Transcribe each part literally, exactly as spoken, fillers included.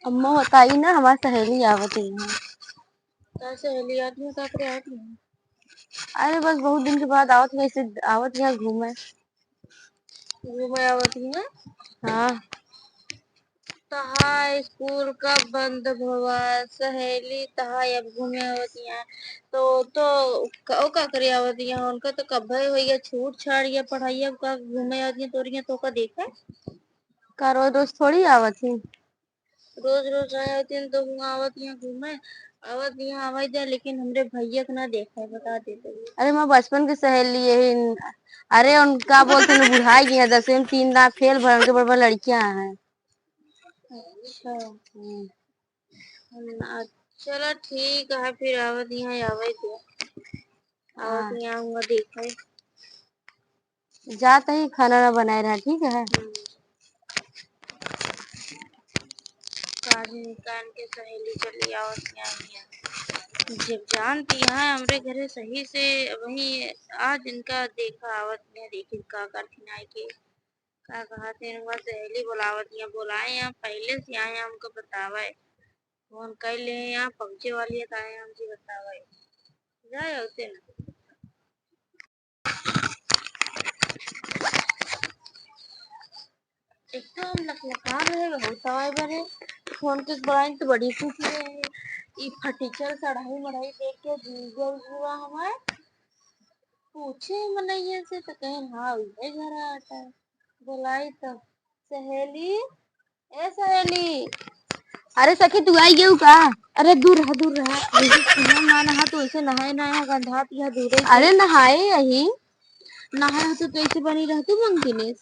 अम्मा बताई ना, हमार सहेली आवत ही है। का सहेली आवत ही, का करे आवत ही? अरे बस बहुत दिन के बाद आवत ही, ऐसे आवत ही यहाँ घूमे। घूमे आवत ही ना? हाँ। तहार स्कूल कब बंद भवा? सहेली तहार अब घूमे आवत ही। तो, तो क-, ओ का करे आवत ही? उनका तो कब्बे होइया, छूट छाड़ या पढ़ाई, अब का घूमे आवत ही तोरिया, तो का देखे? का रोज रोज थोड़ी आवत ही? रोज रोज आए होते हैं तो हुआ आवत यहाँ घूमे, आवत यहाँ आवे जाए, लेकिन हमरे भैया के ना देखा है, बता देते हैं। अरे, मैं बचपन के सहेली यही। अरे, उनका बोलते हैं, बुढ़ाई गई हैं, दसवीं में तीन दांत फेल भर, उनके बड़ बड़ लड़कियां हैं। अच्छा। हम्म। ना, चलो ठीक है, फिर आवत यहाँ आवे दे। आवत हाँ। यहाँ हुआ देखे। जात ही खाना ना बनाए रहा, ठीक है? हम्म। काज निकाल के सहेली चली आवत यहाँ, यहाँ। जब जानती है हमरे घरे सही से, वही आज इनका देखा आवत में, देखी का करथिन आए के, का कहत हैं, वह सहेली बोलावत यहाँ, बोलाए यहाँ, पहले से आए हैं, हमको बतावे, फोन कर ले यहाँ, पहुँचे वाली है, तो आए हमसे बतावे, जाए होते ना। एकदम लकलका रहे, बहुत आवाज बा रे। फोन के बोलाई तो बड़ी खुशी रहे। ई फटीचर सड़ाई मड़ाई देख के जीजा उजुआ हमार पूछे मनैया से तो कहे, "हाँ, उहे घर आता है।" बोलाई तो, "सहेली, ए सहेली।" अरे सखी, तू आई गयू का? अरे दूर रहा, दूर रहा। ऐसे सुना ना नहा, तू ऐसे नहाए ना, यहाँ गंधात, यहाँ दूर है। अरे नहाए यही। नहाए हो तो कैसे बनी रहतू मंगतीनेस?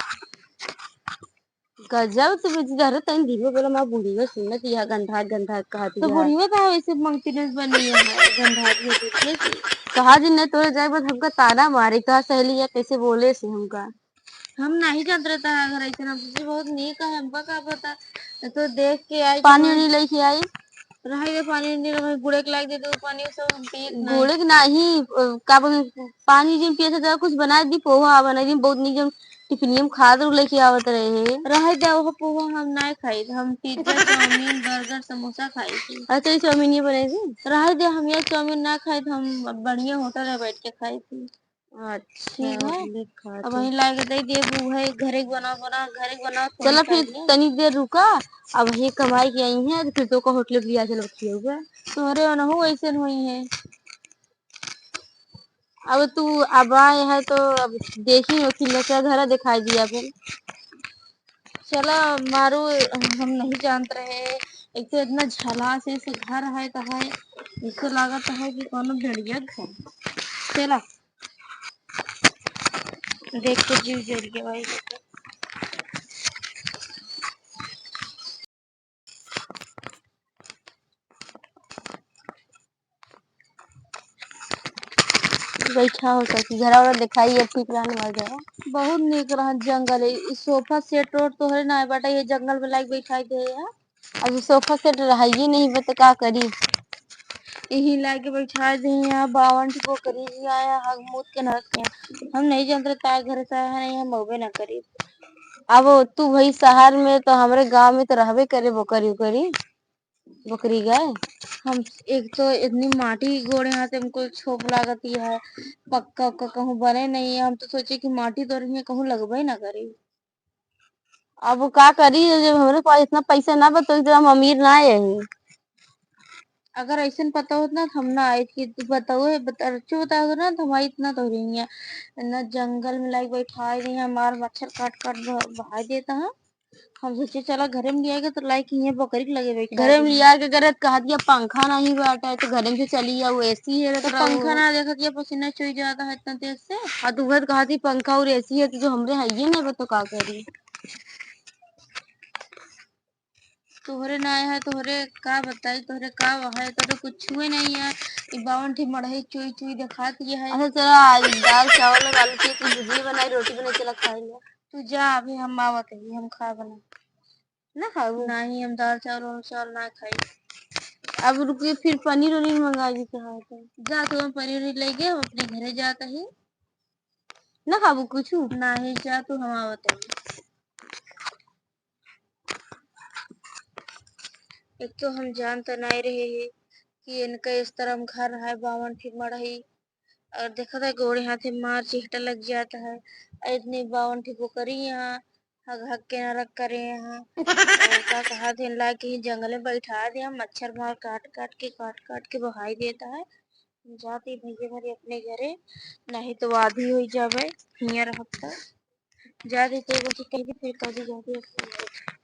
गजब तू बेटी, अरे तनी धीरे बोला, मैं बुढ़िया सुनत, यहाँ गंधात गंधात कहत तो है। बुढ़िया का वैसे मंगतीनेस बनी है, गंधात ये दूर से। कहा जी नहीं तोरे जाए बाद हमका ताना मारे, कहा सहेली या कैसे बोले से हमका। हम नहीं जानत रहता है अगर ऐसे ना, तुझे बहुत नीक है, हमका का पता। तो देख के आई पानी तो उनी लेके आई। रहे दे पानी उनी, रहे गुड़े के लाग दे दो, पानी सब हम पिए के नहीं। गुड़े के नहीं, अ, का बोले, पानी जिन पिए थे, तो कुछ बना दी, पोहा बना दी, बहुत नीक जन टिफिनिया में खाद लेके आवत रहे। रहे दे, वो पोहा हम नहीं खाई, हम पिज्जा, चाउमीन, बर्गर, समोसा खाई थी। अच्छा, ये चाउमीन ये बनाई थी? रहे दे, हम ये चाउमीन ना खाई, तो हम बढ़िया होटल में बैठ के खाई थी। अच्छा, ठीक है। ले खा अब तो। वहीं लाके दे दिए, अब उहे घरे के बनाओ, बनाओ, घरे के बनाओ, थोड़ी चला खा फिर लिया। तनी देर रुका, अब ये कमाई के आई हैं, तो फिर तो का होटल लिया चलो खियाऊगा। तोहरे ओनहु ऐसे होई है। अब तू अब आए है तो अब देखी हो कि लचा घरा दिखाई दिया फिर। चला मारू, हम नहीं जानत रहे, एक तो इतना झलास ऐसे घर है तो है, इससे लागत है कि कोनो भेड़िया घर। चला। देख के जीव जल गया भाई। बैठा हो सकी, घरा वाला दिखाई है, ठीक रहने वाला जगह। बहुत नीक रहन जंगल है। ई सोफा सेट और तोहरे ना बाटे, ये जंगल में लाइक बैठाई दे है। अब सोफा सेट रहाइए नहीं बा, तो का करी? यही लाके बैठा दे यहाँ, बावन ठो बकरी जी आया, हग मूत के नरक के। हम नहीं जानते तार घर से है, नहीं हम अबे ना करी। अब तू भाई शहर में तो हमरे गांव में तो रहबे करे बकरी उकरी, बकरी गाय। हम एक तो इतनी माटी गोड़े हाथ हमको छोप लागत ही है, पक्का उक्का कहूँ बने नहीं है। हम तो सोचे कि माटी तो रही कहूँ लगबे ना करी। अब का करी, जब हमरे पास इतना पैसा ना बा, तो हम अमीर ना है। अगर ऐसन पता होत ना, तो हम ना आए कि तू बताओ, बता, अच्छो बताओ ना, तो हमारी इतना तो रही है ना, जंगल में लाइक बैठा रही है, हमार मच्छर काट काट ब-, बहाई देता है। हम सोचे चला घरे में लिया के तो लाइक हियाँ बकरी के लगे बैठा घरे में रही। लिया के करे तो कहा दिया पंखा नहीं बाटे, तो घरे में से चली आओ, एसी है तो रख रहो। पंखा ना देखत या पसीना चुई जाता है इतना तेज से। और तू घर कहा थी पंखा और एसी है तो जो हमरे है ये नहीं बा तो का करी? तोहरे ना है, तोहरे का बताई, तोहरे का है, तोहरे कुछ छुए नहीं है। ई बावन ठी मड़ही चुई चुई देखात ये है। अच्छा चला, आज दाल चावल और आलू की तू भुजिया बनाई, रोटी बनाई, चला खाई ले। तू जा, अभी हम आवत है, हम खा बना। ना खाबू? नहीं, हम दाल चावल, वाल चावल ना खाई। अब रुकिए, फिर पनीर उनीर मंगा दी तो है तो। जा, तू हम पनीर उनीर लेके हम अपने घरे जात ही। ना खाबू कुछ? नहीं, जा तू, हम आवत है। एक तो हम जानत नाहीं रहे ही कि इनका इस तरह हम घर है, बावन ठे मड़ई, और देखत है गोड़े हाथे मार चिहटा लग जात है। और इतने बावन ठे बोकरी यहाँ हग हग के नरक करे यहाँ। और का कहत है, ला के ही जंगल में बैठा दिया, मच्छर मार काट काट के, काट काट के बहाई देता है। हम जाते भैया भरी अपने घरे, नहीं तो आधी हो जावे हियाँ रहब त। जाते तो एगो से कह दी, फिर कह दी जाते अपने घरे।